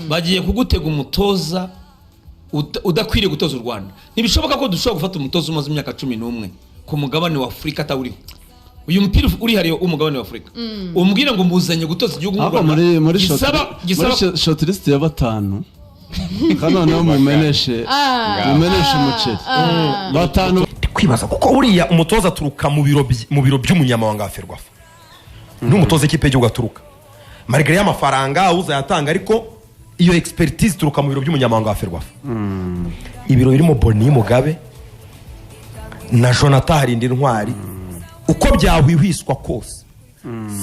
Bagiye kugutega umutoza udakwiriye gutoza u Rwanda. Ntibishoboka ko dushobora gufata umutoza umaze imyaka 11 ku mugabane wa Afurika atawuriho. Uyu mupira urihariye w'umugabane wa Afurika, umbwire ngo muzanye gutoza igihugu nk'u Ahubwo Rwanda muri gisaba gisaba shortlist ya batanu, kandi noneho mumeneshe umuceri batanu. Kwibaza kuko buriya umutoza aturuka mu biro by'umunyamabanga wa FERWAFA, n'umutoza ikipe y'igihugu aturuka malgré y'amafaranga uzayatanga, ariko iyo expertise ituruka mu biro by'umunyamabanga wa FERWAFA, ibiro birimo Boni Mugabe na Jonathan Harindintwari. Uko byahwihwiswa kose,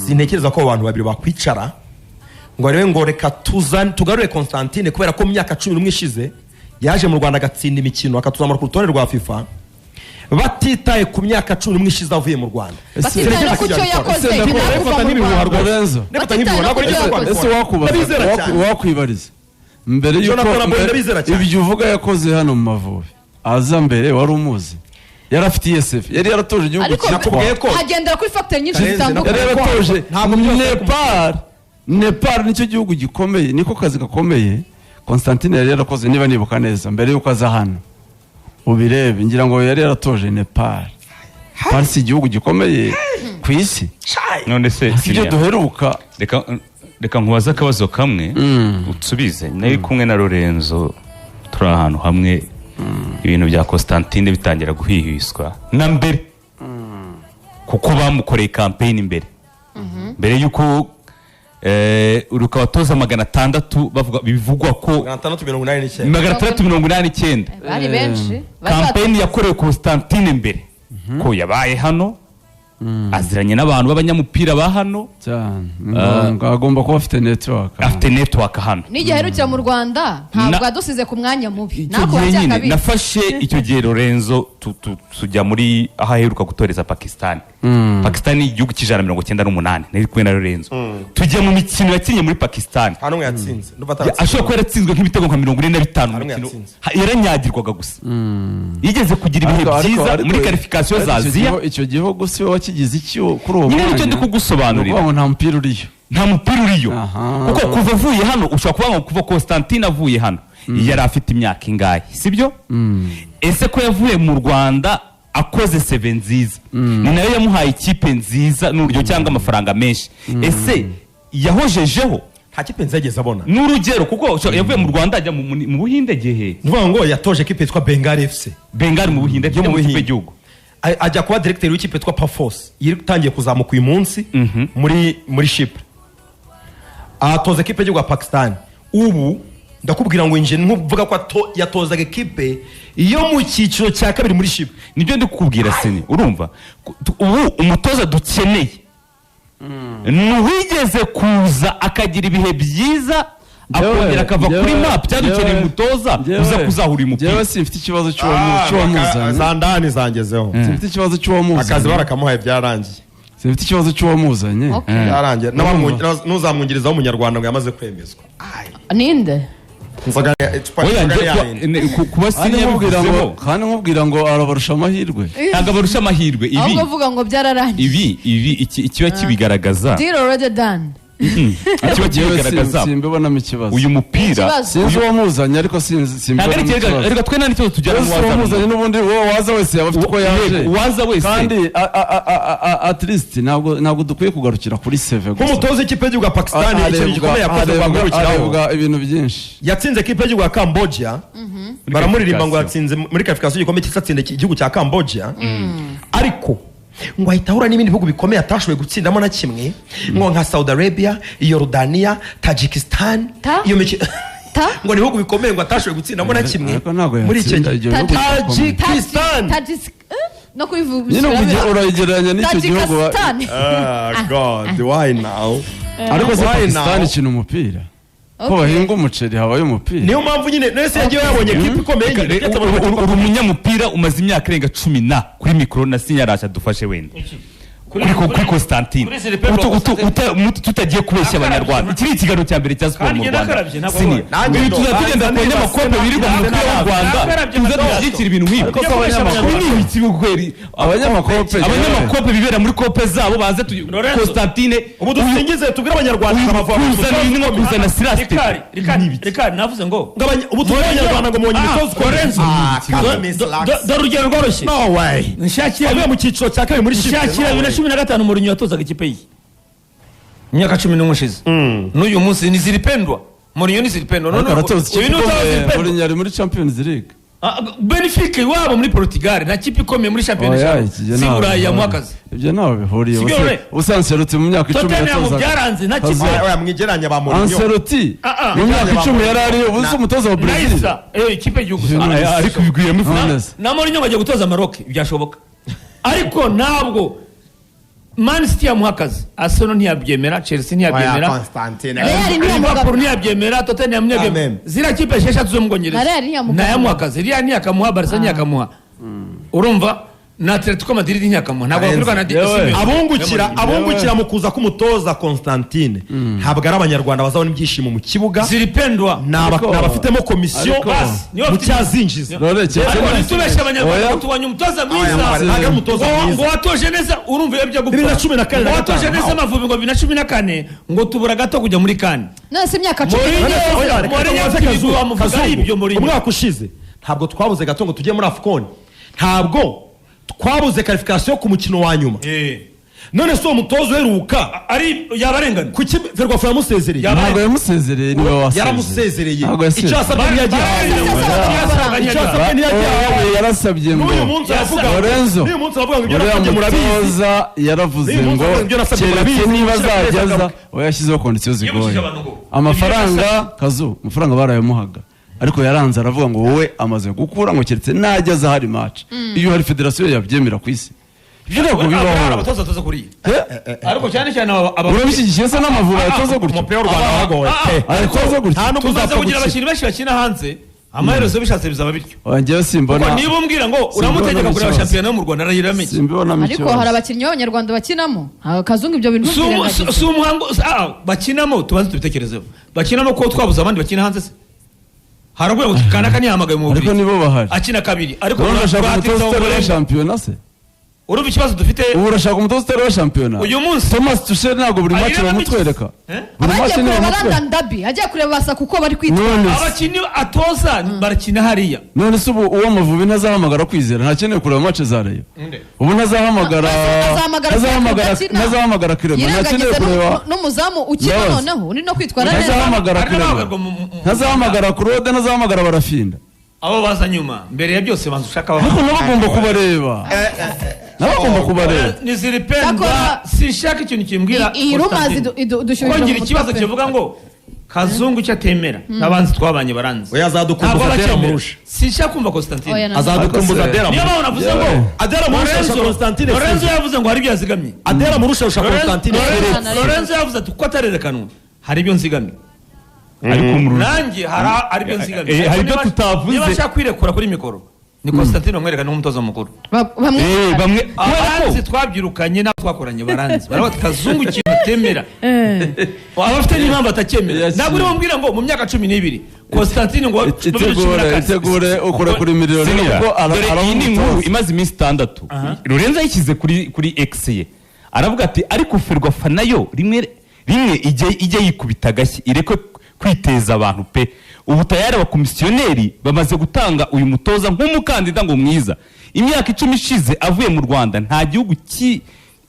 sintekereza ko abo bantu babiri bakwicara ngo barebe ngo reka tuzane tugarure Constantine, kubera ko mu myaka 11 ishize yaje mu Rwanda agatsinda imikino, akatuzamura ku rutonde rwa FIFA, batitaye ku myaka 11 ishize avuye mu Rwanda. Batitaye no ku cyo yakoze Ese nyuma yo kuva mu n'ibihuha Rwanda. rwose. Lorenzo. Ndabifata nk'ibihuha, ntabwo Batitaye nigeze no ku cyo kwabikora. Ese wakubaza Ndabizera cyane. Wakwibariza mbere yuko Jonathan Aboy, ndabizera cyane. Ibyo uvuga yakoze hano mu Mavubi aza mbere, wari umuzi? Yari afite ISF, yari yaratoje igihugu Ariko cyitwa Nakubwiye ko hagendera kuri facteur nyinshi Karenzi, zitandukanye. Yari yaratoje Ntabwo byose ari ku Nepal. Nepal nicyo gihugu gikomeye, niko kazi gakomeye Constantine yari yarakoze, niba nibuka neza, mbere yuko aza hano. Ubirebe, ngira ngo yari yaratoje Nepal. Nepal si igihugu gikomeye ku isi? None se Ibyo Siniya, duheruka. reka nkubaze akabazo kamwe utsubize. Nari kumwe na Lorenzo, turi ahantu hamwe, ibintu bya Constantine bitangira guhwihwiswa na mbere, kuko bamukoreye campaign mbere y'uko uruka abatoza 600 bavuga, bivugwa ko 689. 689. Bari benshi. Bari Campaign yakorewe Constantine mbere ko yabaye hano, aziranye n'abantu b'abanyamupira ba hano. Cyane. Ni ngombwa, agomba kuba afite network. Afite network hano. N'igihe aherukira mu Rwanda ntabwo yadusize ku mwanya mubi. Icyo Nako gihe nyine cyakabiri. nafashe icyo gihe Lorenzo tujya muri aho aheruka gutoreza Pakistan. Pakistan ni igihugu cy'198. Nari kumwe na Lorenzo, tujya mu mikino yakinnye muri Pakistan. Nta n'umwe yatsinze. Ndumva ataratsinze. Ashobora kuba yaratsinzwe nk'ibitego nka 45 mu Nta n'umwe mikino. yatsinze. Yaranyagirwaga gusa. Yigeze kugira ibihe byiza muri qualification Ariko za icyo Aziya. Icyo gihugu si we wakigize icyo kuri uwo Nyine mwanya. nicyo ndi kugusobanurira. Ni ukuvuga ngo nta mupira uriyo. Nta mupira uriyo. Kuko kuva avuye hano, ushobora kuvuga ngo kuva Constantine avuye hano yari afite imyaka ingahe, sibyo? Ese ko yavuye mu Rwanda akoze CV nziza, ni nayo yamuhaye ikipe nziza n'urugero cyangwa amafaranga menshi, ese yahojejeho? Nta kipe nziza yigeze abona. N'urugero, kuko yavuye mu Rwanda ajya mu Buhinde gihe. Ni ukuvuga ngo yatoje ekipe yitwa Bengal FC. Bengali mu Buhinde, Yo mu mu ikipe Buhinde. y'igihugu. Ajya kuba directeur w'ikipe yitwa Pafos itangiye kuzamuka uyu munsi muri Chypre. Atoza ekipe y'igihugu ya Pakistan. Ubu ndakubwira ngo inje nkuvuga ko yatozaga ekipe yo mu cyiciro cya kabiri muri Chypre. Nibyo ndi kukubwira, sini urumva. Ubu umutoza dukeneye ni uwigeze kuza akagira ibihe byiza, akongera akava kuri map, cyangwa dukeneye umutoza uza kuzahura uyu mupira? Njyewe simfite ikibazo cy'uwamuzanye. Za ndani zangezeho. Simfite ikibazo cy'uwamuzanye. Akazi barakamuhaye, byararangiye. Simfite ikibazo cy'uwamuzanye. Byararangiye. N'uzamwungirizaho umunyarwanda ngo yamaze kwemezwa. Ninde? Inzoga icupa Oya, inzoga njye ni yayindi. kuba Kandi sinya nkubwira ngo yabivuzeho. Kandi nkubwira ngo arabarusha amahirwe. Ntabwo abarusha amahirwe ibi. Ahubwo uvuga ngo byararangiye. Ibi ikiba kibigaragaza. Deal already done. Ikiba Njyewe kibigaragaza simbibonamo ikibazo. uyu mupira. Ikibazo. Sinzi uwamuzanye, ariko Ntabwo ari simbibonamo ikirega. ikibazo. Reka twe nta n'ikibazo tujyana Ese n'uwaza. uwamuzanye n'ubundi uwo waza wese yaba afite uko yaje. Yego, uwaza wese. Kandi at least ntabwo dukwiye kugarukira kuri CV gusa. Nk'umutoza w'ikipe y'igihugu ya Pakistan, ikintu gikomeye yakoze rwamwirukiraho, Harebwa ibintu byinshi. Yatsinze ekipe y'igihugu ya Cambodia, baramuririmba ngo yatsinze muri qualification y'igikombe cy'isi, atsinda igihugu cya Cambodia, ariko ngo ahita ahura n'ibindi bihugu bikomeye atashoboye gutsindamo na kimwe, ngo nka Saudi Arabia, Yorodaniya, Tajikistan. Ta? Iyo mikino Ta? ngo ni ibihugu bikomeye ngo atashoboye gutsindamo na kimwe Ariko ntabwo muri icyo yatsinda gihe. ibyo bihugu bikomeye. Tajikistan. No kubivuga. Nyine ubwo urayigereranya n'icyo gihugu Tajikistan. Ah, God, why now? Ariko se Why Pakistan now? ikina umupira ko bahinga umuceri, habayo umupira. Niyo mpamvu nyine nese yagiye yabonye ekipe ikomeye nyine. Uri umunyamupira umaze imyaka irenga cumi na kuri mikoro na sinyarasha, dufashe wenda. Kuri Constantine. Kuri Zilipendwa Constantine. Tutagiye kubeshya Nakarabye. abanyarwanda, iki ni ikiganiro cya mbere cya siporo Kandi mu njye Rwanda. nakarabye, ntabwo Senior. Nanjye Ibi ndo. tuzajya tugenda ku Nanjye banyamakuru birirwa mu mupira w'u Rwanda, Nakarabye tuze ntabwo. dushyigikira ibintu nk'ibi. Ariko se abanyamakuru- Ibi ni ibiki kweri? Abanyamakope Abanyamakuru bibera muri kope zabo baze Lorenzo. Constantine. Ubu dusingize, tubwire abanyarwanda ngo Amavubi Kuzana ibintu nko kuzana Silas. Rikari, Rikari, Rikari, navuze ngo ngo ubu tubwire abanyarwanda ngo mubonye Ah, imitozo ukomeye. Lorenzo. Ah, Kagame relax. Dore urugero rworoshye. No way. Nshakira Avuye mu cyiciro cya kabiri muri Chypre. Nshakira 2015 Mourinho yatozaga ikipe ye imyaka 11 ishize, n'uyu munsi ni Zilipendwa. Mourinho ni Zilipendwa. Ariko None aratoza uyu ikipe ni utoza ikomeye. Zilipendwa. Mourinho ari muri Champions League. Ah, Benfica iwabo muri Portugal, nta kipe ikomeye muri shampiyona Oya, eshanu iki gihe si ntaho Burayi yamuha bihuriye. akazi. Ibyo ntaho bihuriye. Sibyo, Rore? Ubusa Ancelotti mu myaka 10 Tottenham yatozaga. byaranze, nta kipe. Kazu- Oya, mwigeranya ba Mourinho. Ancelotti Ah, ah. mu myaka 10 yari ari ubu si umutoza wa Brazil. Nayisa ikipe y'igihugu. Ah, Ariko bigwiyemo ifu. None se. Na Mourinho bagiye gutoza Maroc, byashoboka, ariko ntabwo Man City yamuha akazi, Arsenal ntiyabyemera, Chelsea ntiyabyemera, Oya, Constantine. Real ntiyamuha. Liverpool ntiyabyemera, Tottenham ntiyabyemera. Amen. Ziriya kipe esheshatu zo mu Bwongereza Na Real ntiyamuha. ntayamuha akazi. Real ntiyakamuha, Barca ntiyakamuha, urumva, na Atletico Madrid ntiyakamuha, ntabwo Arenze. bakwirukana na Yewe. Simeone. Abungukira mu kuza k'umutoza Constantine, ntabwo ari abanyarwanda bazabona ibyishimo mu kibuga. Zilipendwa. Ni abafitemo komisiyo Ariko- Basi, niba mu bafite- cyazinjiza. Rore, Ariko ntitubeshe abanyarwanda Oya. ngo tubonye umutoza mwiza. Oya, ntabwo ari umutoza mwiza. Ngo watoje neza, urumva iyo bijya gupfa. 2014 Ngo na watoje gatanu. neza Amavubi ngo 2014, ngo tubura gato kujya muri CAN. None se imyaka 10 Mourinho- Oya, reka Mourinho tubaze afite Kazungu. ibigwi wamuvuga Kazungu, ibyo Mourinho. umwaka ushize ntabwo twabuze gato ngo tujye muri AFCON, ntabwo twabuze qualification ku mukino wa nyuma. None se uwo mutoza uheruka Ari yabarengana. kuki Ferwafa yamusezereye? Ntabwo yamusezereye, niwe wasezereye. Yaramusezereye. Ntabwo Icyo yasezereye. yasabye ntiyagihawe. Icyo yasabye ntiyagihawe. Oya, yarasabye ngo N'uyu munsi aravuga ngo- Lorenzo, n'uyu munsi aravuga ngo ibyo uriya nasabye murabizi. mutoza yaravuze N'uyu munsi ngo aravuga ngo ibyo nasabye keretse murabizi, niba mushyira azajya perezida aza. agaruke. Oya, yashyizeho conditions zigoye. Yibukije abantu ngo Amafaranga kazu, amafaranga barayamuhaga, ariko yaranze aravuga ngo wowe amaze gukura, ngo keretse najya aza hari match. Iyo hari federasiyo yabyemera ku isi, ibyo ntabwo bibaho. Abatoza atoza kuriya, Eh, ariko cyane cyane urabishyigikiye se n'Amavubi ayatoza gutyo? Umupira w'u Rwanda waragowe pe. Ayatoza gutyo? Nta n'ubwo Tumaze uzapfa kugira gukira. abakinnyi benshi bakina hanze, amaherezo bishatse bizaba bityo. Oya, njyewe simbona. Kuko niba umbwira ngo uramutegeka kureba ikibazo. shampiyona yo mu Rwanda, arahira amenye. Simbibonamo Ariko hari ikibazo. abakinnyi b'abanyarwanda bakinamo. Ah, Kazungu, ibyo bintu ntubyirengagize. Si umuhango bakinamo, tubanze tubitekerezeho. Bakinamo ko twabuze abandi bakina hanze se? Hari urwego kanaka ntiyahamagaye mu Ariko Bubiligi nibo bahari. akina kabiri, ariko Urabona, urashaka Bratitsa umutoza utari wa Ombolenga. shampiyona se? Urumva ikibazo dufite? Ubu urashaka umutoza utari wa shampiyona? Uyu munsi- Thomas Tuchel ntabwo buri match Arira bamutwereka. Eh? Buri match Abagiye niwe kureba bamutwereka. London Derby, agiye kureba Basaka uko bari kwitwara. None se Abakinnyi atoza barakina hariya. None se ubu uwo Amavubi ntazahamagara Kwizera, ntakeneye kureba match za Rayon? Ubu ntazahamagara Azahamagara ntazahamagara Udakina. ntazahamagara Clement, ntakeneye Yirengagize kureba n'umuzamu ukina. Mbabazi. Noneho uri no kwitwara neza. Ntazahamagara Hari Clement, n'abahagarwa ntazahamagara Claude, ntazahamagara Barafinda. Abo baza nyuma, mbere ya byose banza ushaka Ariko nabo bagomba kubareba, nabo bagomba kubareba. Ni Zilipendwa. Cyakora- Sinshaka ikintu kimbwira Iyi rumazi Constantine. idushyuhije Kuko mu ngira mutwe ikibazo pe. kivuga ngo Kazungu icyo atemera n'abanzi twabanye baranzi. Oya, azadukumbuza Ntabwo Adela abacyemera. Murusha. Sinshaka kumva Constantine. Oya, na- Azadukumbuza Ariko se- Adela Niyo Murusha. mpamvu navuze ngo Yewe. Adela Murusha arusha Lorenzo Constantine Lorenzo Sezi. yavuze ngo hari ibyo yazigamye. Adela Murusha arusha Constantine Lorenzo- Sezi. Lorenzo yavuze ati kuko atarerekanwa hari ibyo nzigamye. Ariko Nanjye hari ibyo nzigamye. Hari ibyo Niba- tutavuze. Niba ashaka kwirekura kuri mikoro, ni Constantine wamwereka nk'umutoza mukuru. Bamwe Bamwe Abaranzi twabyirukanye n'abo twakoranye baranzi, baravuga ati Kazungu ikintu atemera abafite n'impamvu atacyemera. Yes. Ntabwo urimo mbwira ngo mu myaka 12 Constantine ngo Itegure, itegure ukure kuri miliyoni Senior, kuko dore iyi ni inkuru aramutoza. imaze iminsi 6. Lorenzo yayishyize kuri X ye, aravuga ati ariko Ferwafa nayo rimwe rimwe ijye yikubita agashyi, ireke kwiteza abantu pe. Ubu tayari abakomisiyoneri bamaze gutanga uyu mutoza nk'umukandida ngo mwiza. Imyaka 10 ishize avuye mu Rwanda, nta gihugu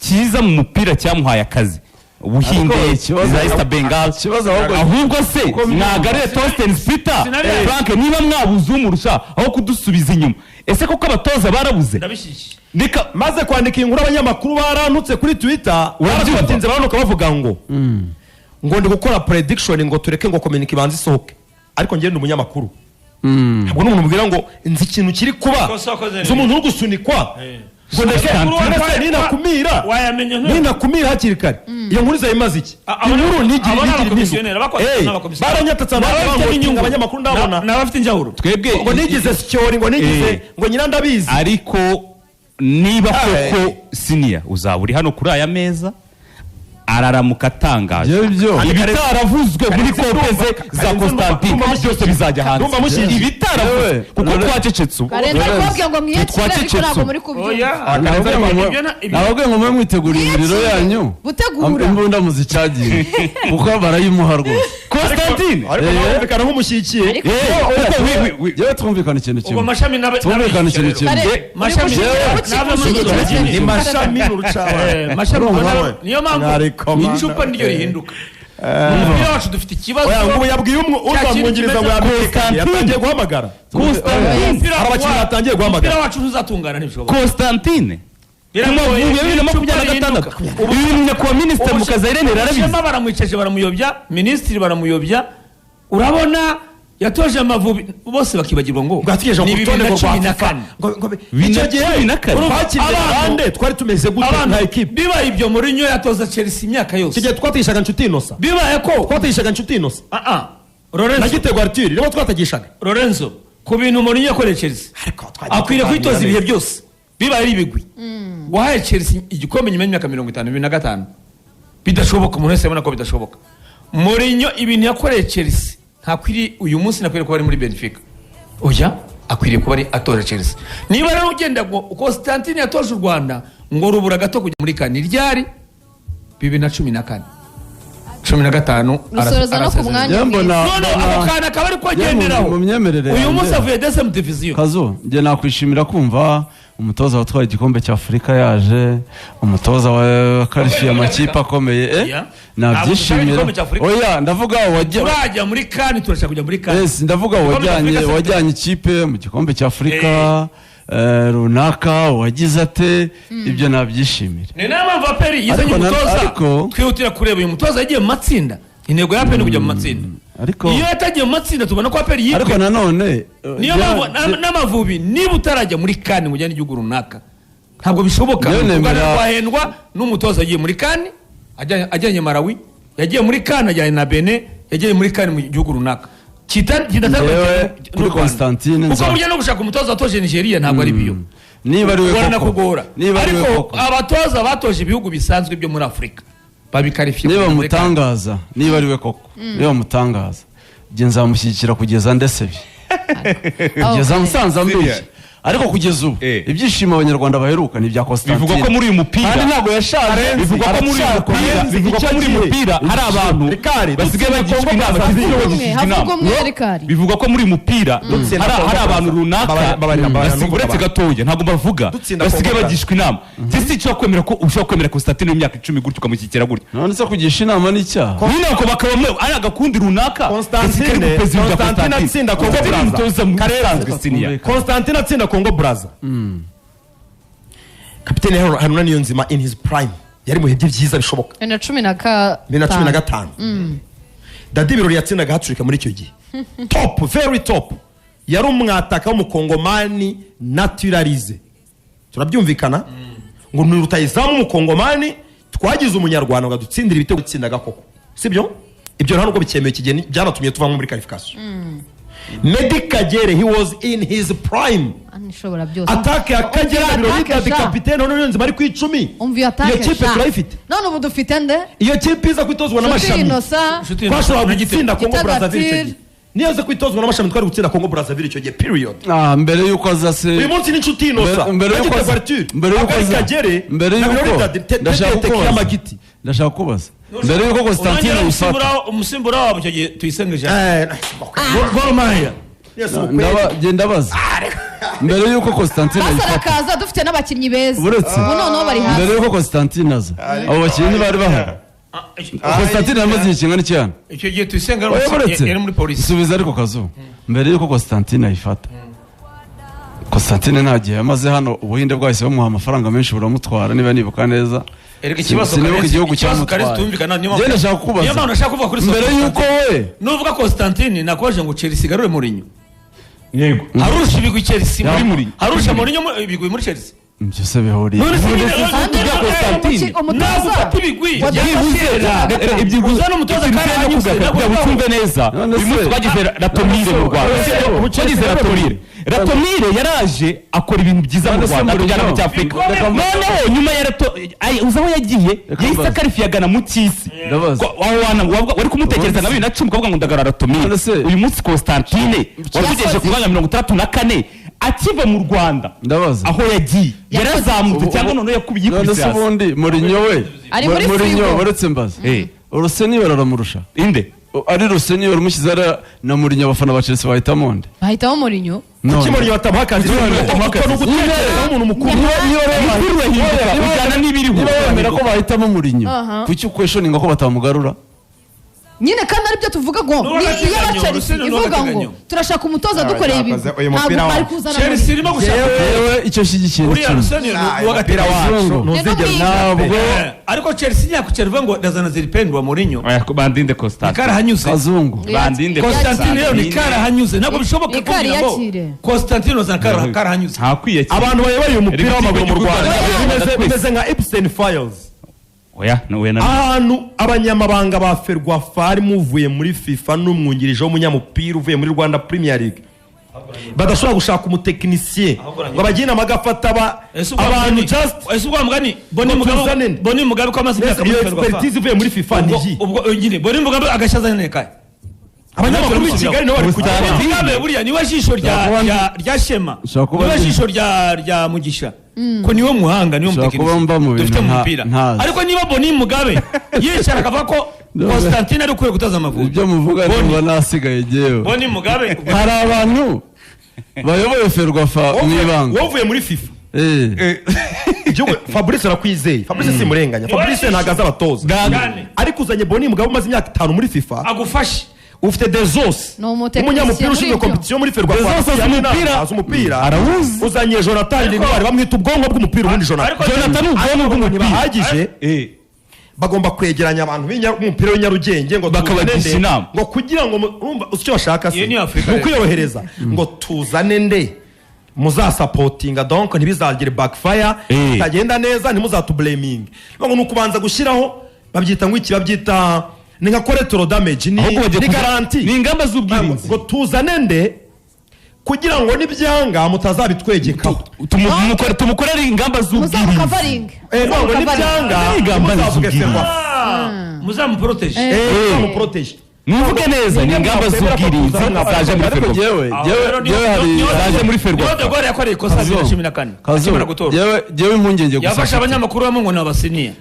cyiza mu mupira cyamuhaye akazi, Ubuhinde, Ariko ikibazo- za East Bengal. ikibazo ahubwo- Ahubwo se mwagarire Torsten Peter Sinari- Frank niba mwabuze umurusha aho kudusubiza inyuma. Ese koko abatoza barabuze? Ndabishyigikiye. Reka Maze kwandika iyi nkuru, abanyamakuru barantutse kuri Twitter. Urabyumva? Baratinze baranuka bavuga ngo ndi gukora prediction, ngo tureke ngo communique ibanze isohoke. Ariko njye ndi umunyamakuru, ntabwo n'umuntu mubwira ngo nzi ikintu kiri kuba. Kosa wakoze Nzi umuntu uri gusunikwa ngo ndeke. None se ninakumira Wayamenya nte? ninakumira hakiri kare, iyo nkuru izaba imaze iki? Inkuru ntigire Abo ni ntigire abakomisiyoneri, impinduka. abakozi Eh, n'abakomisiyoneri. baranyatatse abantu N'abafite bavuga ngo inyungu. abanyamakuru ndabona N'abafite injawuro. Twebwe ngo nigize sicyori, ngo nigize Eh. ngo nyina ndabizi. Ariko Niba koko siniya uzaba uri hano kuri aya meza, araramuka atangaje Ibyo byo. Ibitaravuzwe muri kope ze za Constantine byose bizajya hanze. Ndumva mushyigikiye. Ibitaravuzwe, Yewe, kuko Lorenzo. twacecetse ubu. Karenzi ari kubabwira ngo mwiyakire, ariko ntabwo muri kubyumva. Oya. Nababwiye ngo mube mwiteguriye imiriro yanyu. Gutegura. Imbunda muzicagiye, kuko barayimuha rwose. Constantine. Ariko Eh. nawe wumvikana nk'umushyigikiye. Ariko Kuko Yewe, twumvikana ikintu Ubwo kimwe. Mashami Twumvikana ikintu kimwe. Kare, uri Mashami- gushyigikira Yewe, kuki ntabwo ushyigikira mushyigikiye. Ni kimwe? Mashami n'urucabana. Mashami Urumva? niyo mpamvu Ariko mana. icupa niryo rihinduka. Umupira wacu dufite ikibazo. Oya, ngo ubu yabwiye umwe Cya kintu uzamwungiriza ngo kimeze- yamenyekanye, yatangiye guhamagara. Constantine. Umupira Hari abakinnyi batangiye guhamagara. Umupira wacu ntuzatungana, ntibishoboka. Constantine ku Biragoye, Mavubi ya bibiri na icupa makumyabiri na gatandatu. rihinduka. Ibi bintu nyakubahwa minisitiri Mukazayire arabizi. Shema baramwicaje baramuyobya, minisitiri baramuyobya. Urabona yatoje Amavubi, bose bakibagirwa ngo Bwatugejeje ni ku bibiri rutonde na ngo rwa cumi na FIFA. kane. Bibiri Icyo na gihe 14. twakiriye Abantu- bande? Twari tumeze gute Abantu nka ekipe? bibaye ibyo, Mourinho yatoza Chelsea imyaka yose. Icyo gihe twatigishaga Nshuti Innocent. Bibaye ko Twatigishaga Nshuti Innocent ah ah na Lorenzo. Gitego Arthur nibo twatagishaga. Lorenzo, ku bintu Mourinho yakoreye Chelsea, Ariko twagiye akwiriye tuganira kwitoza neza. ibihe byose. Bibaye ari ibigwi, wahaye Chelsea igikombe nyuma y'imyaka 50, 2005, bidashoboka, umuntu wese abona ko bidashoboka. Mourinho ibintu yakoreye Chelsea, ntakwiriye uyu munsi, ntakwiriye kuba ari muri Benfica. Oya, akwiriye kuba ari atoje Chelsea. Niba rero ugenda ngo Constantine yatoje u Rwanda ngo rubura gato kujya muri CAN, ryari? 2014, 15. Rusoreza no ku mwanya Njye mbona None ako kana akaba ari ko agenderaho. Mu myemerere Uyu yanjye. munsi avuye deuxième division. Kazu, njye nakwishimira kumva umutoza watwaye igikombe cya Afurika yaje, umutoza wa karifiye amakipe akomeye, Yeah. Ntabwo dushaka nabyishimira. igikombe cya Afurika. Oya, ndavuga wajya Turajya muri CAN, turashaka kujya muri CAN. Yes, ndavuga Igikombe cya wajyanye Afurika se- wajyanye ikipe mu gikombe cya Afurika runaka, wagize ate, ibyo nabyishimira. Ni nayo mpamvu APR yizanye umutoza, twihutira kureba uyu mutoza yagiye mu matsinda. Intego ya APR ni kujya mu matsinda. Iyo yatagiye mu matsinda, tubona ko APR Ariko yibwe. nanone Niyo mpamvu n'Amavubi, niba utarajya muri CAN ngo ujyane igihugu runaka, ntabwo bishoboka. Njyewe U Rwanda rwahendwa n'umutoza wagiye muri CAN ajyanye Malawi, yagiye muri CAN ajyanye na Benin, yagiye muri CAN mu gihugu runaka kidatandukanye Njyewe n'u kuri Rwanda. Constantine Kuko burya no gushaka umutoza watoje Nigeria ntabwo ari byo. Niba ari we Kugora na koko, kugora. niba ari we Ariko koko, abatoza batoje ibihugu bisanzwe byo muri Afurika babikarifiye niba kujya muri CAN. mutangaza, niba ari we koko, niba mutangaza, njye nzamushyigikira kugeza ndesebye, kugeza musanze ambeshya. Ariko kugeza ubu ibyishimo Abanyarwanda baheruka ni ibya Constantine. Bivugwa ko muri uyu mupira Kandi ntabwo yashaje. Bivugwa ko muri uyu mupira, bivugwa ko muri uyu mupira hari abantu Rikari, basigaye dutsinda bagishwa Congo inama, Brazzaville. basigaye Umwe, bagishwa havuga inama. umwe, Rikari. Bivugwa ko muri uyu mupira Dutsinda hari Congo hari abantu Brazzaville. runaka Babarira, babarira, uretse gatoya ntabwo bavuga, Dutsinda basigaye Congo bagishwa inama. Njye sinshobora kwemera ko ushobora kwemera Constantine w'imyaka 10 gutyo, ukamushyigikira gutyo. None se kugisha inama ni icyaha? Nyine ako bakaba ari agakundi runaka Constantine, gasigara ku perezida Constantine atsinda Congo Constantine Brazza. umutoza Karenzi. musanzwe senior. Constantine atsinda Congo Brazza, kapitene Haruna Niyonzima in his prime, yari mu bihe bye byiza bishoboka. Bibiri na cumi na ka 2015, Dadi Birori yatsindaga hat-trick muri icyo gihe, top, very top. Yari umwataka w'umukongomani naturalisé, turabyumvikana, ngo ni rutayizamu w'umukongomani twagize umunyarwanda ngo adutsindire ibitego, yatsindaga koko, sibyo? Ibyo nta nubwo bikemewe iki gihe, byanatumye tuvamo muri qualification. Medi Kagere, he was in his prime. Ishobora byose. Attaque ya Kagere, Umva iyo Birori, attaque Dadi, sha. kapitene Haruna Niyonzima ari ku 10. Umva iyo attaque Iyo kipe sha. turayifite. None ubu dufite nde? Iyo kipe iza kwitozwa Nshuti n'Amashami, Innocent. Nshuti twashoboraga na Gitego. gutsinda Congo Gitego Brazzaville icyo Arthur. gihe. Niyo aza kwitozwa n'Amashami, twari gutsinda Congo Brazzaville icyo gihe, period. Ah, mbere y'uko aza se Uyu munsi ni Inshuti Innocent, Mbere y'uko Gitego aza, Arthur, mbere y'uko Akari aza, Kagere mbere na y'uko Birori Dadi, ndashaka Tete kubaza, Kiamagiti. ndashaka kubaza mbere y'uko Constantine Unongera ayifata. umusimbura wabo icyo gihe, Tuyisenge Jean. Gor Mahia. Yes, Genda ndabaza mbere y'uko Constantine Basi ayifata. arakaza dufite n'abakinnyi beza. Uretse Ubu noneho bari mbere hasi. y'uko Constantine aza, abo bakinnyi ntibari bahari. Constantine yamaze igihe kingana iki hano? Icyo gihe Tuyisenge Oya, buretse yari muri polisi. Subiza ariko Kazu, mbere y'uko Constantine ayifata, Constantine nta gihe yamaze hano, Ubuhinde bwahise bumuha amafaranga menshi buramutwara, niba nibuka neza. Erega ikibazo Sinibuka Karenzi- igihugu ikibazo Karenzi cyamutwaye. tumvikana, niyo mpamvu- Njye ndashaka kukubaza niyo mpamvu nashaka kuvuga kuri mbere y'uko we Nuvuga Constantine, nakoje ngo Chelsea igarure Mourinho. Yego. Harusha ibigwi Chelsea Muri Mourinho. Harusha Mourinho ibigwi muri Chelsea. Ibyo se bihuriye None se nyine- Kandi None Constantine. umutoza Ntabwo ufata ibigwi Wadafashe Ibyibuze Uzana umutoza karahanyuze, kugira ngo ucyumve neza. None Uyu munsi se- twagize Ratomire mu Rwanda. Twagize Ratomire. Ratomire yaraje akora ibintu byiza mu None se Rwanda, atujyana mu Mourinho? cy'Afurika. Reka Noneho nyuma ya Rato uzi aho yagiye? Reka Yahise mbaze. akarifiye agana mu cy'isi. Ndabaza. Aho wari kumutekereza na 2010 ukavuga ngo ndagarura Ratomire. None se- Uyu munsi Constantine watugejeje ku mwanya wa 64 akiva mu Rwanda, Ndabaza. aho yagiye yarazamutse cyangwa noneho yakubiye None yikubise se hasi. ubundi Mourinho we, Ari muri Mourinho, frigo. uretse mbaza, Eh. Rossini bararamurusha? Inde? Ari Rossini uramushyize ariya na Mourinho, abafana ba Chelsea bahitamo nde? Bahitamo Mourinho. None. Kuki Mourinho batamuha akazi? Batamuha Kuko akazi. ni ugutekereza nk'umuntu mukuru. Mukuru urahinduka, ujyana n'ibiriho. Niba wemera ko bahitamo Mourinho, Aha. kuki ukweshoninga ko batamugarura? Nyine kandi aribyo tuvuga ngo N'uwo ni gateganyo, iy'aba Chelsea Rusine n'uwo ivuga ngo gateganyo. turashaka umutoza dukoreye ibi, Yakoze uyu ntabwo mupira bari wacu. kuzana Chelsea Mourinho. irimo gushaka Yewe icyo shyigikiye ni uriya kimwe. Rusine ni Ah, uw'agateganyo. umupira wacu Kazungu. ntuzigera Ntabwo Ariko Chelsea ntiyakucara ivuga ngo ndazana Zilipendwa wa Mourinho. Oya, bandinde Constantine. Karahanyuze. Kazungu. Bandinde. Constantine rero ni karahanyuze, ntabwo bishoboka Ni kari kugira ngo yakire. Constantine uzana karahanyuze. Ntakwiye. Abantu bayoboye uyu mupira Erega w'amaguru mu ikipe Rwanda y'igihugu bimeze nka Epstein Files. Oya, no, oya, Ahantu abanyamabanga ba FERWAFA harimo uvuye muri FIFA n'umwungirije w'umunyamupira uvuye muri Rwanda Premier League badashobora gushaka umutekinisiye ngo abagire inama agafata Ese ubwo abantu mugani- just ese ubwo mugani Boni ngo Mugabe, tuzane nde? Boni Mugabe ko amaze imyaka Iyo muri Ferwafa. expertise ivuye muri FIFA ni Ubwo iyi? ubwo nyine Boni Mugabe agashaza nekaye. Abanyamakuru b'i Kigali nabo bari kujya Boni Mugabe buriya niwe jisho rya Shema, Ushobora kuba niwe ndi- jisho rya Mugisha, ko niwe muhanga, niwe Ushobora kuba mba mu mutekinisiye bintu dufite mu mupira. ntazi. Ariko niba Boni Mugabe yicara akavuga ko Constantine ari ukwiye gutoza Amavubi, Ibyo muvuga Boni- numva nasigaye jyewe. Boni Mugabe Hari abantu bayoboye FERWAFA mu ibanga. Wowe uvuye muri FIFA, Eh. igihugu, Fabrice arakwizeye. Fabrice simurenganya, Fabrice ntabwo azi abatoza, Cyane. ariko uzanye Boni Mugabo umaze imyaka 5 muri FIFA, agufashe. Ufite Dezos Ni umutekinisiye umunyamupira muri ushinzwe ibyo. competition muri FERWAFA. Dezos azi umupira. Azi umupira. Arawuzi. Uzanye Jonathan Lindwari, bamwita ubwonko bw'umupira ubundi. Jonathan Jonathan ni ubwonko bw'umupira. Ntibahagije. Eh. Bagomba kwegeranya abantu b'umupira w'inyarugenge ngo Bakabagisha tuzane nde, inama. ngo kugira ngo urumva uzi icyo bashaka se? Iyo ni Afurika Ni rero. ukwiyorohereza ngo tuzane nde muzasapotinga, donc ntibizagire backfire, bitagenda neza ntimuzatublaminge. Ngo ni ukubanza gushyiraho, babyita ngo iki, babyita ni nka collateral damage, ni Ahubwo bagiye ni garanti. Ni ingamba z'ubwirinzi. Ngo tuzane nde kugira ngo nibyanga mutazabitwegekaho. Tumukorere ingamba z'ubwirinzi. Muzamukavaringe. Ngo nibyanga Ingamba ntimuzavuge z'ubwirinzi. FERWAFA. Muzamuprotege. Muzamuprotege. Muvuge neza, ni ingamba z'ubwirinzi zaje muri Ariko Ferwafa. jyewe hari Zaje muri Ferwafa. Niho De Gaulle yakoreye ikosa 2014 akimara Kazungu, gutorwa. jyewe impungenge gusa Yafashe mfite. abanyamakuru bamwe ngo ni abasiniya.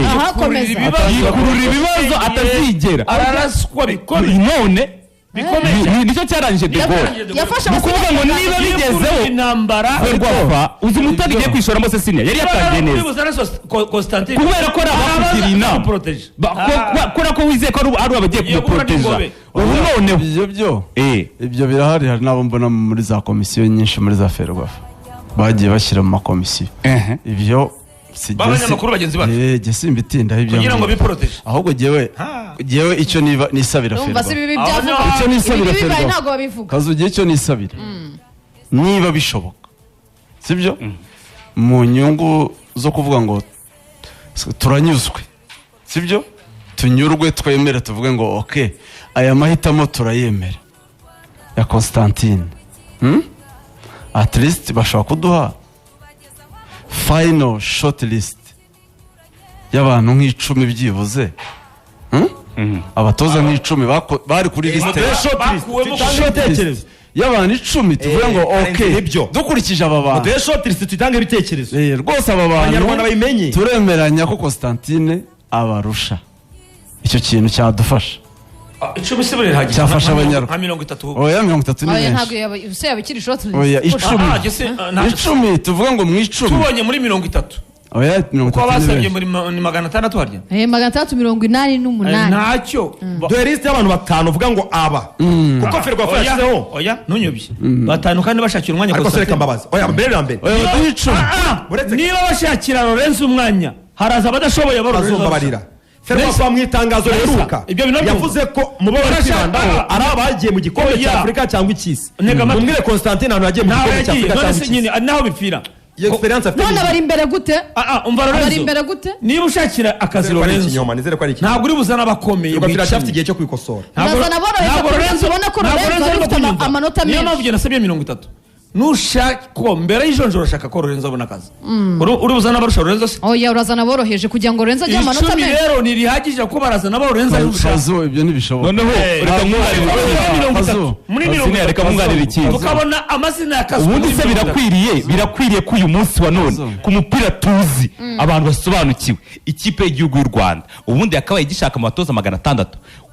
Ahakomeza. Yikurura ibibazo atazigera. Araraswa bikomeye. None Bikomeye cyane. nicyo cyarangije De Gaulle. Yafashe Ni ukuvuga ngo niba bigezeho intambara Ferwafa, uzi umutego igiye kwishoramo, Cecilia yari yatangiye neza Constantine kubera ko ari abakugiriye inama. Protege. Kubera ko wizeye ko ari abagiye Iyo guhura kumuproteja n'ingobe. ubu noneho. Ibyo byo Eh. ibyo birahari, hari n'abo mbona muri za komisiyo nyinshi muri za FERWAFA bagiye bashyira mu makomisiyo. Ehe. Ibyo si B'abanyamakuru bagenzi bacu. Jye simbitindaho ibyo Kugira ngo ngibyo. biporoteje. Ahubwo jyewe icyo niba nisabira Numva si FERWAFA, bibi Aho byavugwa. icyo nisabira Ibi bibaye FERWAFA, ntabwo babivuga. kazugira icyo nisabira, niba bishoboka, sibyo, mu nyungu zo kuvuga ngo turanyuzwe, sibyo, tunyurwe, twemere, tuvuge ngo ok, aya mahitamo turayemera ya Constantine, At least bashobora kuduha final short list y'abantu nk'10 byibuze, Abatoza nk'10 bari kuri lisite Bakuwemo. Short list y'abantu 10, tuvuge ngo Karenzi, ok, nibyo. dukurikije aba bantu, Duhe shortlist, tutange ibitekerezo. Rwose aba bantu Abanyarwanda bayimenye. turemeranya ko Constantine abarusha. Icyo kintu cyadufasha. 10 se birahagije? Cyafasha Abanyarwanda. Nka 30. Oya, 30 ni Oya, ntabwo benshi. se yaba ikiri short list. Oya, 10. Ah, jye se, 10, tuvuge ngo mu 10. Tubonye muri 30. Oya, mirongo Kuko itatu ni basabye benshi. muri ni 600 harya. 688. Ntacyo. Duhe liste y'abantu batanu uvuga ngo aba, kuko FERWAFA Oya, yashyizeho. oya, ntunyobye. Batanu kandi bashakira umwanya Ariko se reka Constantine. mbabaze, oya, mbere na mbere. Oya, baduhe 10. Niba bashakira Lorenzo umwanya, haraza abadashoboye ba Lorenzo. Bazumbabarira, FERWAFA mu itangazo riheruka Ibyo bintu byumva. yavuze ko mu bo bari kwibandaho ari abagiye mu gikombe Oya. cya Afurika cyangwa icy'isi. Ntega amatwi. Mumbwire Constantine ahantu yagiye mu Ntawe gikombe cya yagiye. Afurika None cyangwa se icy'isi. nyine naho bipfira. Iyo experience afite None bari imbere gute? Umva Bari Lorenzo, imbere gute? Niba ushakira akazi Nizere ko ari Lorenzo, ikinyoma, nizere ko ari ikinyoma. ntabwo uri buzane abakomeye Ferwafa mu iracyafite icumi. igihe cyo kwikosora. Urazana aboroheje Ntabwo kugira ngo Lorenzo, ubone ko ntabwo Lorenzo Lorenzo ari arimo ufite kunyumva. amanota Niyo menshi. mpamvu njye nasabye 30. Nushaka ko mbere y'ijonjoro ushaka ko Lorenzo abona akazi, uri buzane abarusha Lorenzo se? Oya, urazana aboroheje kugira ngo Lorenzo agire amanota 10 menshi. rero ntirihagije kuko barazana abo Lorenzo ari bushake. Fazu, ibyo ntibishoboka. Noneho reka nkunganire. Muri 30. Fazu. Muri Fazu, 30. reka nkunganire ikindi. Tukabona amazina ya kazi Ubundi muri se 30. birakwiriye ko uyu munsi wa none, Fazu. ku mupira tuzi, abantu basobanukiwe, ikipe y'igihugu y'u Rwanda ubundi yakabaye igishaka mu batoza 600?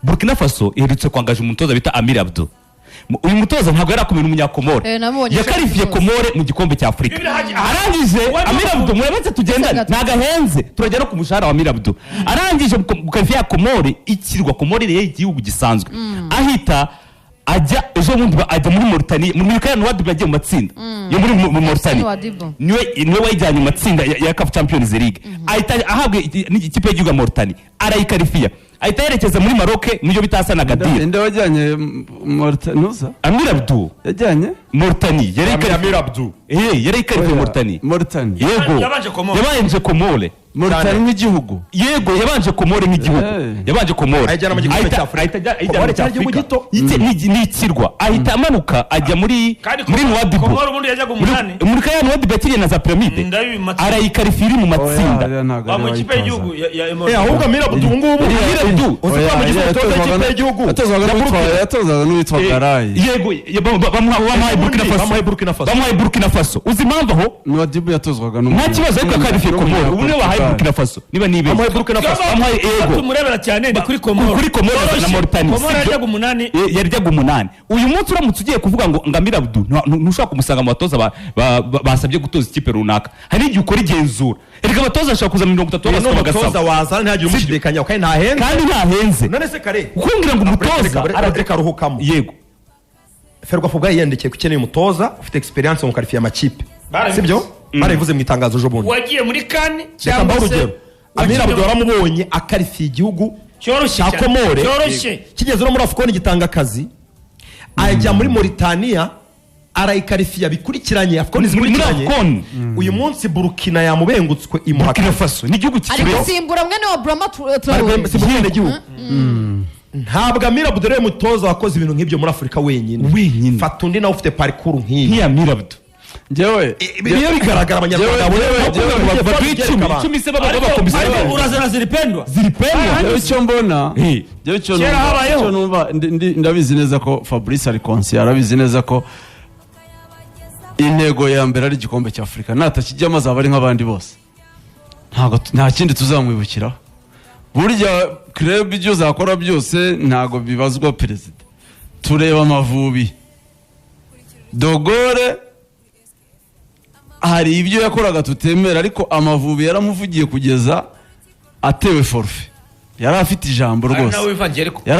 Burkina Faso iherutse kwangaje umutoza bita Amir Abdou. Uyu mutoza ntabwo yari akomeye, n'umunyakomore, Eh, namubonye yakarifiye rwose. Komore mu gikombe cya Afurika. Arangije Amir Abdou, murabetse tugendane, Gato. ntabwo ahenze, turajya no ku mushahara wa Amir Abdou. Arangije gukarifiya ya Komore, ikirwa Komore rero igihugu gisanzwe, ahita ajya ejo bundi ajya muri Mauritania, muri Kaya Wadibu yagiye mu matsinda yo muri Mauritania. Wadibu. Niwe wayijyanye mu matsinda ya CAF Champions League, ahita ahabwa n'ikipe y'igihugu ya Mauritania, arayikarifiya, ahita yerekeza muri Maroc mu bita Hassan Agadir. Inde wajyanye Mauritania? Amir Abdou. Yajyanye Mauritania yari Amir Abdou. Yarayikarifiye Mauritania. Mauritania. Yego. Yabanje Komore. Yabanje Komore. Mauritania nk'igihugu. Yego, yabanje Komore nk'igihugu. Yabanje Komore Ayijyana mu gikombe cya Afurika. Ahita ayijyana Komore mu cya cyari igihugu Afurika. gito. Ni ikirwa, ahita amanuka ajya muri Kandi muri Nouadhibou. Komore ubundi yajyaga umunani. Muri kaya Nouadhibou yakiriye na za Pyramide, Ndabibi mu matsinda. arayikarifiye iri mu matsinda. Oya, ntabwo Ba mu ariwe ikipe wayitoza. y'igihugu ya Eh, ahubwo Amir Abdou ubu ngubu Amir Abdou. uzi ko Oya, bamugize umutoza yatozwaga w'ikipe y'igihugu yatozwaga n'uwitwa Garayi. Yego, bamuhaye Burkina Faso. Bamuhaye Burkina Faso. Bamuhaye Burkina Faso, uzi impamvu aho? Nouadhibou yatozwaga Nta kibazo, ariko yakarifiye Komore. Ubu niwe bahaye Burkina Faso niba nibeshye. Bamuhaye Burkina Faso. Bamuhaye, yego. Tumurebera cyane ni kuri Komoro. Kuri Komoro na Mauritania. Komoro yajyaga umunani. Yaryaga umunani. Uyu munsi uramutse ugiye kuvuga ngo Ngamira Abdou, ntushobora kumusanga mu batoza basabye gutoza ikipe runaka. Hari igihe ukora igenzura, erega abatoza bashobora kuza 30 Uyu ni babasaba umutoza bagasaba. wazana ntihagire umushidikanyaho kandi ntahenze. Kandi ntahenze. None se kare Kumbwira ngo umutoza reka aruhukamo. Yego. Ferwafa ubwayo yiyandikiye ko ikeneye umutoza ufite experience mu karifiye amakipe. Barabivuze. Sibyo, barabivuze mu itangazo ejo bundi. Wagiye muri kane Reka cyangwa mbahe se urugero. Amir wagiye Abdou waramubonye akarifiye igihugu Cyoroshye cya cyane. Komore, Cyoroshye. kigeze no muri AFCON gitanga akazi, ajya muri Mauritania arayikarifiya bikurikiranye AFCON Muri zikurikiranye. AFCON. Uyu munsi Burkina yamubengutswe imuha Burkina Faso ni igihugu Ari kikibeho. gusimbura mwene wa Brahma Traore. Si mu gihugu. Ntabwo Amir Abdou rero mutoza wakoze ibintu nk'ibyo muri Afurika wenyine. Wenyine. Fata undi nawe ufite parcours nk'iyi. Nk'iya Amir Abdou. Njyewe Niyo bigaragara abanyarwanda Baduha 10, 10 se baba bakomisiyo. Ariko urazana ziripendwa. Ziripendwa. Njyewe icyo mbona, njyewe icyo Kera numva, habayeho. icyo numva, ndabizi neza ko Fabrice ari conscient, arabizi neza ko intego ya mbere ari igikombe cya Afurika. Natakijyamo azaba ari nk'abandi bose, ntabwo nta kindi tuzamwibukiraho. Burya club ibyo uzakora byose ntabwo bibazwa perezida, tureba Amavubi. Dogore hari ibyo yakoraga tutemera, ariko Amavubi yaramuvugiye kugeza atewe forfait, yari afite ijambo rwose. Nawe wivangiye ariko. Yari